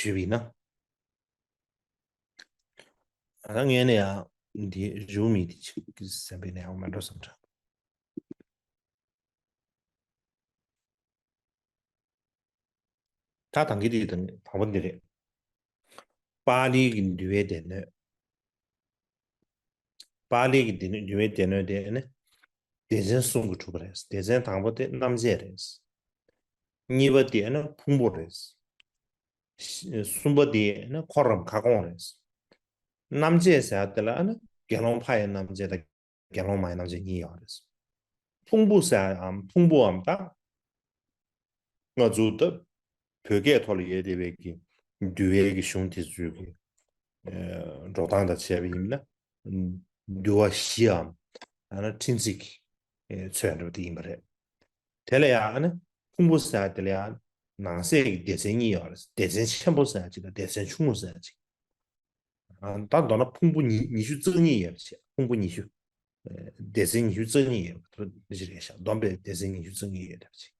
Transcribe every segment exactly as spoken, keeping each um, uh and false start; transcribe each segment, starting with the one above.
ཞུས་པ་ཡིན་ན། ད་ངས་ནས་ཡང་འདི་རེའུ་མིག་འདི་ཆེད་དུ་གཟན་པའི་ནས་ཡང་མ་འགྲོ་བསམ་འདྲ། ད་དང་གི་དེ་དང་དང་པོ་འདི་རེད། པཱ་ལིའི་གི་འདུལ་བའི་སྡེ་སྣོད། པཱ་ལིའི་གི་འདུལ་འདུལ་བའི་སྡེ་སྣོད་དེ་ནི་སྡེ་ཚན་གསུམ་གྱིས་གྲུབ་པ་རེད། སྡེ་ཚན་དང་པོ་དེ་རྣམ་བཅད་རེད། གཉིས་པ་དེ་ནི་ཕུང་པོ་རེད། གསུམ་པ་དེ་ནི་འཁོར་རམ་ཁ་སྐོང་རེད། རྣམ་བཅད་ཟེར་དེ་ལ་ནི་དགེ་སློང་ཕ་ཡི་རྣམ་བཅད་དང་དགེ་སློང་མ་ཡི་རྣམ་བཅད་གཉིས་ཡོད་རེད། ཕུང་པོ་ཟེར་ཡའམ་ཕུང་པོའམ་ད། ང་ཚོ་ད་བོད་སྐད་ཐོག་ལ་ཡོད་བསྡད་པའི་གི་འདུལ་བའི་གི་གཞུང་དེ་ཚོའི་གི་འགྲོ་སྟངས་དང་བྱས་པ་ཡིན་ན། འདུལ་བ་བཞིའམ་ཨ་ན་ཕྲན་ཚེགས་ཀྱི་ཚོད་འདྲ་བ་དེ་ཡིན་པ་རེད། དེ་ལ་ཡང་ཨ་ན་ཕུང་པོ་ཟེར་དེ་ལ་ཡང་ནང་གསེས་ཀྱི་སྡེ་ཚན་གཉིས་ཡོད་རེད། སྡེ་ཚན་ཆེན་པོ་ཟེར་གཅིག་དང་སྡེ་ཚན་ཆུང་ངུ་ཟེར་གཅིག་ད་མདོར་ན་ཕུང་པོ་ཉི་ཉི་ཤུ་རྩ་གཉིས་ཡོད་པ་བྱས། ཕུང་པོ་ཉི་ཤུ། སྡེ་ཚན་ཉི་ཤུ་རྩ་གཉིས་ཡོད་པ་འདི་ཞིག་རེད་ཤག་བསྡོམས་པས་སྡེ་ཚན་ཉི་ཤུ་རྩ་གཉིས་ཡོད་པ་བྱས།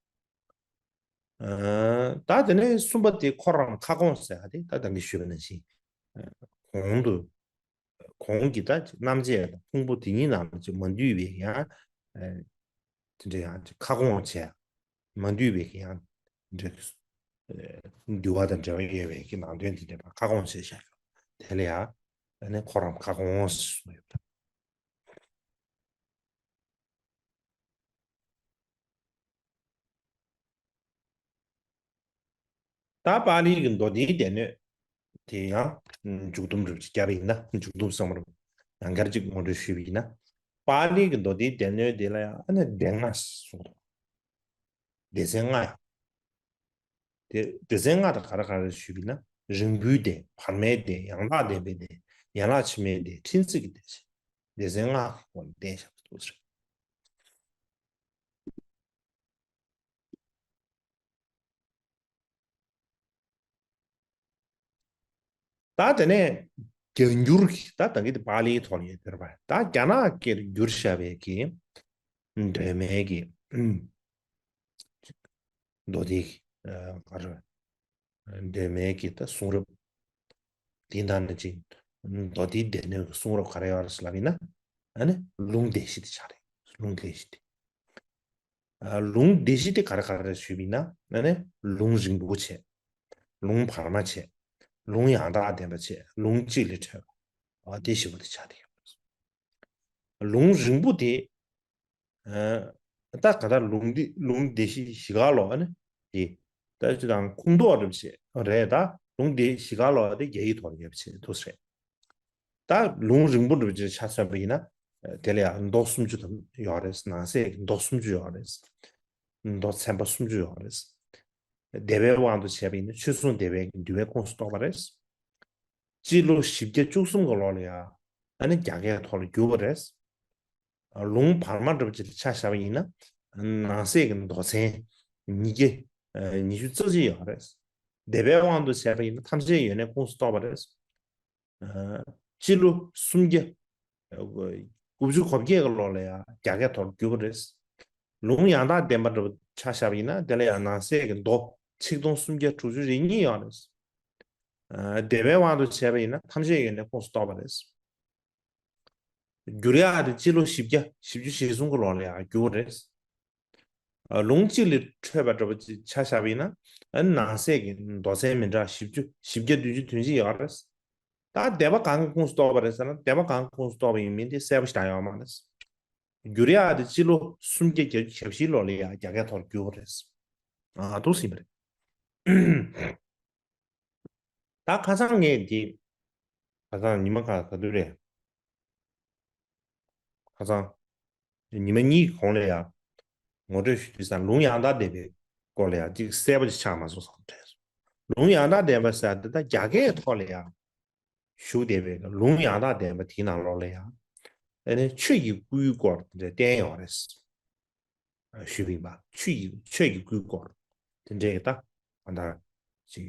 ད་དེ་ནས་གསུམ་པ་དེ་འཁོར་རམ་ཁ་སྐོང་ཟེར་ཡ་དེ་ད་ད་གིན་ཞུས་པ་ནང་བཞིན། གོང་དུ་གོང་གི་ད་རྣམ་བཅད་དང་ཕུང་པོ་དེ་གཉིས་ནང་ལ་ཅིག་མ་འདུས་པའི་ཡང་། དེ་འདྲ་ཡང་ཅིག་ཁ་སྐོང་བྱས། མ་འདུས་པའི་ཡང་འདྲ། འདུལ་བ་དང་འབྲེལ་བ་ཡོད་པའི་གི་ནང་དོན་དེ་འདྲ་ཁ་སྐོང་བྱས་བཞག་ཡོད། དེ་ལ་ཡང་ཨ་ནི་འཁོར་རམ་ཁ་སྐོང་ཟེར་གསུངས་ཡོད། ད་པཱ་ལིའི་གི་མདོ་སྡེའི་སྡེ་སྣོད་དེ་ཡང་མཇུག་སྡོམ་རུ་བརྒྱབ་པ་ཡིན་ན། མཇུག་སྡོམ་བསམ་རུ་ཡང་བསྐྱར་ཅིག་ངོ་སྤྲོད་ཞུས་པ་ཡིན་ན། པཱ་ལིའི་གི་མདོ་སྡེའི་སྡེ་སྣོད་དེ་ལ་ཡང་ཨ་ནི་སྡེ་ལྔ་གསུངས་འདུག་སྡེ་ཚན་ལྔ་ཡང་། དེ་སྡེ་ཚན་ལྔ་དང་ག་རེ་ག་རེ་ཞུས་པ་ཡིན་ན། རིང་པོའི་སྡེ། བར་མའི་སྡེ། ཡང་དག་ལྡན་པའི་སྡེ། ཡན་ལག་ཕྱི་མའི་སྡེ། ཕྲན་ཚེགས་ཀྱི་སྡེ་བྱས། སྡེ་ཚན་ལྔ་གི་སྒོ་ནས་བསྟན་བཞག་པ་འདུག་ཟེར། ད་དེ་ནས་བརྒྱ་འགྱུར་གྱི་ད་ད་གིན་དེ་པཱ་ལིའི་ཐོག་ལ་ཡོད་པའི་ད་རྒྱ་ནག་སྐད་དུ་བསྒྱུར་བཞག་པའི་གི་སྒྲོན་མེའི་གི་མདོ་སྡེའི་གི་ག་རེ། སྒྲོན་མེའི་གི་ད་གསུང་རབ་དེ་ནང་ནས་ཅིག་མདོ་སྡེའི་སྡེ་སྣོད་ཀྱི་གསུང་རབ་ག་རེ་ཡོད་རེད་ཟེར་ལབ་ཡིན་ན། ཨ་ནི་ལུང་སྡེ་བཞི་དེ་ཆགས་རེད། ལུང་སྡེ་བཞི་དེ། ལུང་སྡེ་བཞི་དེ་ག་རེ་ག་རེ་རེད་ཞུས་པ་ཡིན་ན། ཨ་ནི་ལུང་རིང་པོ་བྱས། ལུང་བར་མ་བྱས། ལུང་ཡང་དག་ལྡན་པ་བྱས། ལུང་གཅིག་ལས་འཕྲོས་པ། ཨ་དེ་བཞི་པོ་དེ་ཆགས་རེད། ལུང་རིང་པོ་དེ། ད་ག་ད་ལུང་འདི་ལུང་སྡེ་བཞི་བཞི་ག་ལོ་ཨ་ནི་དེ། ད་ཅི་དང་ཁུངས་གཏོགས་རེད་ད། ལུང་སྡེ་བཞི་ག་ལོ་དེ་རྒྱ་ཡིག་ཐོག་ལ་ཡོད་པ་ཆེ་འདུག་ཟེར། ད་ལུང་རིང་པོ་འདྲ་པོ་ཅིག་ཆ་མཚོན་པ་ཡིན་ན། དེ་ལ་ཡང་མདོ་སུམ་ཅུ་ཙམ་ཡོད་རེད། ནང་གསེས་ཀྱི་མདོ་སུམ་ཅུ་ཡོད་རེད། མདོ་ཚན་པ་སུམ་ཅུ་ཡོད་རེད། སྡེ་པའི་དབང་དུ་བྱས་པ་ཡིན་ན་ཆོས་སྲུང་སྡེ་པའི་འདུལ་བའི་ཁོངས་སུ་གཏོགས་པ་རེད། སྤྱི་ལོ་བཞི་བརྒྱ་བཅུ་གསུམ་གྱི་ལོ་ལ་ཡང་ཨ་ནི་རྒྱ་སྐད་ཐོག་ལ་བསྒྱུར་བ་རེད། ལུང་བར་མ་འདྲ་པོ་ཅིག་ལ་ཆ་བཞག་པ་ཡིན་ན། ནང་གསེས་ཀྱི་མདོ་ཚན་ཉིས་བརྒྱ་ཉི་ཤུ་རྩ་གཅིག་ཡོད་རེད། སྡེ་པའི་དབང་དུ་བྱས་པ་ཡིན་ན་ཐམས་ཅད་ཡོན་ཏན་ཁོངས་སུ་གཏོགས་པ་རེད། སྤྱི་ལོ་སུམ་བརྒྱ་དགུ་བཅུ་གོ་བརྒྱད་ཀྱི་ལོ་ལ་ཡང་རྒྱ་སྐད་ཐོག་བསྒྱུར་བ་རེད། ལུང་ཡང་དག་ལྡན་པ་འདྲ་པོ་ཆ་བཞག་པ་ཡིན་ན་དེ་ལ་ཡང་ནང་གསེས་ཀྱི་མདོ་ཆིག་སྟོང་སུམ་བརྒྱ་དྲུག་ཅུ་རེ་གཉིས་ཡོད་རེད། སྡེ་པའི་དབང་དུ་བྱས་པ་ཡིན་ན་ཐམས་ཅད་ཡོན་ཏན་ཁོངས་སུ་གཏོགས་པ་རེད། བསྒྱུར་ཡག་དེ་སྤྱི་ལོ་བཞི་བརྒྱ་བཞི་བཅུ་ཞེ་གསུམ་གྱི་ལོ་ལ་ཡང་བསྒྱུར་བ་རེད། ལུང་གཅིག་ལས་འཕྲོས་པ་འདྲ་པོ་ཅིག་ཆ་བཞག་པ་ཡིན་ན། ནང་གསེས་ཀྱི་མདོ་ཚན་མི་འདྲ་བཞི་བཅུ་བཞི་བརྒྱ་བདུན་ཅུ་དོན་གཅིག་ཡོད་རེད། ད་སྡེ་པ་གང་གི་ཁོངས་སུ་གཏོགས་པ་རེད་ཟེར་ན། སྡེ་པ་གང་གི་ཁོངས་སུ་གཏོགས་པ་ཡིན་མིན་དེ་གསལ་པོ་ཞིག་ད་ཡོད་མ་རེད། བསྒྱུར་ཡག་དེ་སྤྱི་ལོ་སུམ་བརྒྱ་བརྒྱད་ཅུ་གྱ་བཞིའི་ལོ་ལ་ཡང་རྒྱ་སྐད་ཐོག་བསྒྱུར་བ་རེད། ཨ་འདུག་སེ་ཡིན་པ་རེད། ད་ཁ་སང་ངས་འདི། ཁ་སང་ཉི་མ་ག་ག་དུས་རེད། ཁ་སང་ཉི་མ་གཉིས་ཀྱི་གོང་ལ་ཡང་ངོ་སྤྲོད་ཞུ་དུས་སང་ལུང་ཡང་དག་ལྡན་པའི་སྐོར་ལ་ཡང་ཅིག་གསལ་པོ་ཅིག་ཆགས་མ་སོང་བསམ་དྲན་སོང་། ལུང་ཡང་དག་ལྡན་པ་ཟེར་དེ་ད་རྒྱ་སྐད་ཐོག་ལ་ཡང་བཞུགས་བསྡད་པའི་ལུང་ཡང་དག་ལྡན་པ་དེའི་ནང་ལོགས་ལ་ཡང་ཨ་ནི་ཆོས་ཀྱི་སྐུའི་སྐོར་དེ་འདྲ་བསྟན་ཡོད་རེད། ཞུས་པ་ཡིན་པ། ཆོས་ཀྱི་ཆོས་ཀྱི་སྐུའི་སྐོར་དེ་འདྲའི་ད་ཨ་ད་ཅིག་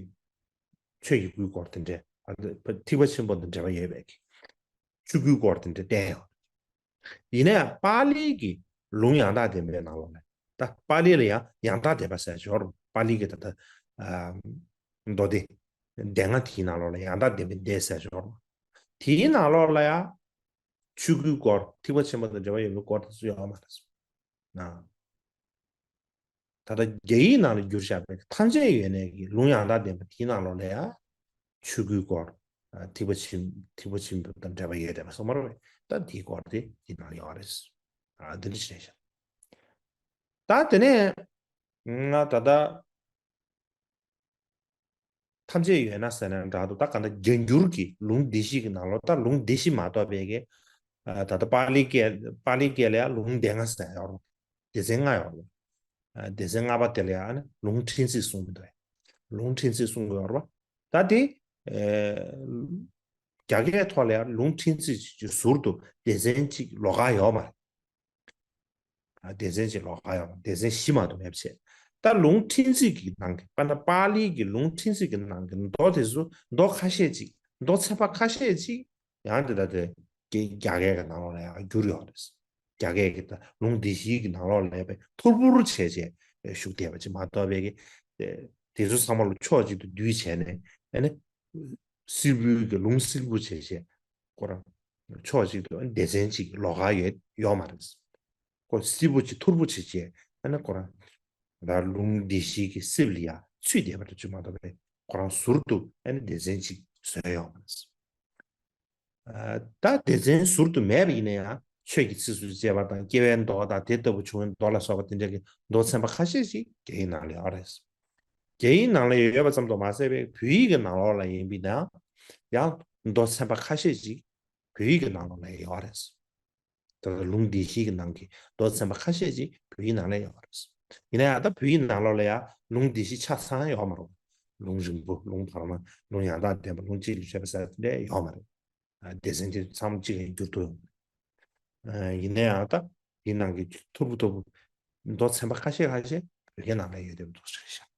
ཆོས་ཀྱི་སྐུའི་སྐོར་དེ་འདྲའི་ཨ་ད་ཐེག་པ་ཆེན་པོ་དང་འབྲེལ་བ་ཡོད་པའི་གི་ཆོས་སྐུའི་སྐོར་དེ་འདྲ་བསྟན་ཡོད། ཡིན་ན་ཡང་པཱ་ལིའི་གི་ལུང་ཡང་དག་ལྡན་པའི་ནང་ལོགས་ལ་ད་པཱ་ལི་ལ་ཡང་ཡང་དག་ལྡན་པ་ཟེར་ཞོར་པཱ་ལིའི་གི་ད་ད་མདོ་སྡེ་ སྡེ་ལྔ་དེའི་ནང་ལོགས་ལ་ཡང་དག་ལྡན་པའི་སྡེ་ཟེར་ཆོག་རེད། དེའི་ནང་ལོགས་ལ་ཡང་ཆོས་སྐུའི་སྐོར། ཐེག་པ་ཆེན་པོ་དང་འབྲེལ་བ་ཡོད་པའི་སྐོར་དེ་ཚོ་ཡོད་མ་རེད། ན། ད་ལྟ་རྒྱ་ཡིག་ནང་ལ་བསྒྱུར་བཞག་པའི་ཐམས་ཅད་ཡོད་གནས་ཀྱི་ལུང་ཡང་དག་ལྡན་པ་དེའི་ནང་ལོགས་ལ་ཡང་ཆོས་སྐུའི་སྐོར། ཨ། ཐེག་པ་ཆེན། ཐེག་པ་ཆེན་པོ་དང་འབྲེལ་བ་ཡོད་བསྡད་པ་སོགས་མ་རེད་པས། ད་དེའི་སྐོར་དེ་དེའི་ནང་ལ་ཡོད་རེད། ཨ། འདི་འདྲ་ཞིག་རེད་ཤག་ད་དེ་ནས་ང་ད་ལྟ་ཐམས་ཅད་ཡོད་ན་ཟེར་ན་འདྲ་འདུག་ད་ག་འདྲ་རྒྱ་འགྱུར་གྱི་ལུང་སྡེ་བཞི་གི་ནང་ལོགས། ད་ལུང་སྡེ་བཞི་མ་གཏོགས་པའི་གི། ཨ། ད་ལྟ་པཱ་ལི་སྐད། པཱ་ལི་སྐད་ལ་ཡང་ལུང་སྡེ་ལྔ་ཟེར་ཡོད་རེད། སྡེ་ཚན་ལྔ་ཡོད་རེད། ཨ། སྡེ་ཚན་ལྔ་པ་དེ་ལ་ཡང་ལུང་ཕྲན་ཚེགས་གསུངས་ཀྱི་འདུག་ལུང་ཕྲན་ཚེགས་གསུངས་ཀྱི་ཡོད་རེད་པ། ད་དེ། ཨ། རྒྱ་སྐད་ཐོག་ལ་ཡང་ལུང་ཕྲན་ཚེགས་ཀྱི་ཟུར་དུ་སྡེ་ཚན་གཅིག་ལོགས་ཀ་ཡོད་མ་རེད། ཨ། སྡེ་ཚན་གཅིག་ལོགས་ཀ་ཡོད་མ་རེད། སྡེ་ཚན་བཞི་མ་གཏོགས་མེད་པ་བྱས། ད་ལུང་ཕྲན་ཚེགས་ཀྱི་ནང་གི། དཔེར་ན་པཱ་ལི་གི་ལུང་ཕྲན་ཚེགས་ཀྱི་ནང་གི་མདོ་དེ་ཚོ། མདོ་ཁ་ཤས་ཅིག་མདོ་ཚན་པ་ཁ་ཤས་ཅིག་ཡང་དེ་ལྟ་དེ་རྒྱ་རྒྱ་སྐད་ཀྱི་ནང་ལོགས་ལ་ཡང་བསྒྱུར་ཡོད་རེད། རྒྱ་སྐད་ཀྱི་ད་ལུང་སྡེ་བཞིའི་གི་ནང་ལོགས་ལ་ཡང་ཐོར་བུར་བྱས་བྱས་བཞུགས་བསྡད་པ་ཅིག་མ་གཏོགས་པའི་གི། དེ་ཚོ་ཚང་མ་ལ་ཕྱོགས་གཅིག་ཏུ་བསྡུས་བྱས་ནས། ཨ་ནི་སིལ་བུའི་གི་ལུང་སིལ་བུ་བྱས་བྱས་ཁོ་རང་ཕྱོགས་གཅིག་ཏུ་སྡེ་ཚན་གཅིག་ལོགས་ཀ་ཡོད་ཡོད་མ་རེད། ཁོ་སིལ་བུ་ཅིག་ཐོར་བུ་ཅིག་བྱས། ཨ་ནི་ཁོ་རང་ད་ལུང་སྡེ་བཞིའི་གི་སིལ་ལ་ཡང་ཚུད་བསྡད་པ་འདྲ་ཅིག་མ་གཏོགས་པའི། ཁོ་རང་ཟུར་དུ་ཨ་ནི་སྡེ་ཚན་གཅིག་བཟོས་ཡོད་མ་རེད། ཨ། ད་སྡེ་ཚན་ཟུར་དུ་མེད་པ་ཡིན་ན་ཡང་ཆོས་ཀྱི་ཚིགས་སུ་བཅད་པ་དང་སྐྱེ་བའི་མདོ་དང་དེ་ལྟ་བུ་བྱུང་བའི་མདོ་ལ་སོགས་པ་དེ་འདྲ་གི་མདོ་ཚན་པ་ཁ་ཤས་ཤིག་རྒྱ་ཡིག་ནང་ལ་ཡོད་རེད། རྒྱ་ཡིག་ནང་ལ་ཡོད་པ་ཙམ་དུ་མ་ཟད་པའི་བོད་ཡིག་གི་ནང་ལོགས་ལ་ཡིན་པ་ཡིན་ན་ཡང་མདོ་ཚན་པ་ཁ་ཤས་ཤིག་བོད་ཡིག་གི་ནང་ལོགས་ལ་ཡོད་རེད། ད་ལྟ་ལུང་སྡེ་བཞི་གི་ནང་གི་མདོ་ཚན་པ་ཁ་ཤས་ཅིག་བོད་ཡིག་ནང་ལ་ཡོད་རེད། ཡིན་ན་ཡང་ད་བོད་ཡིག་ནང་ལོགས་ལ་ཡང་ལུང་སྡེ་བཞི་ཆ་ཚང་ཡོད་མ་རེད། ལུང་རིང་པོ། ལུང་བར་མ། ལུང་ཡང་དག་ལྡན་པ། ལུང་གཅིག་ལ་བྱེད་པ་ཟེར་དེ་འདྲ་ཡོད་མ་རེད། ཨ། སྡེ་ཚན་དེ་ཚང་མ་གཅིག་ལ་འགྱུར་ཐུབ་ཡོད་མ་རེད། ཨ། ཡིན་ན་ཡང་ད་དེའི་ནང་གི་མཐོ་པོ་མཐོ་པོ་མདོ་ཚན་པ་ཁ་ཤས་ཁ་ཤས་བོད་སྐད་ནང་ལ་ཡོད་བསྡད་པ་འདུག་ཟེར་ཤག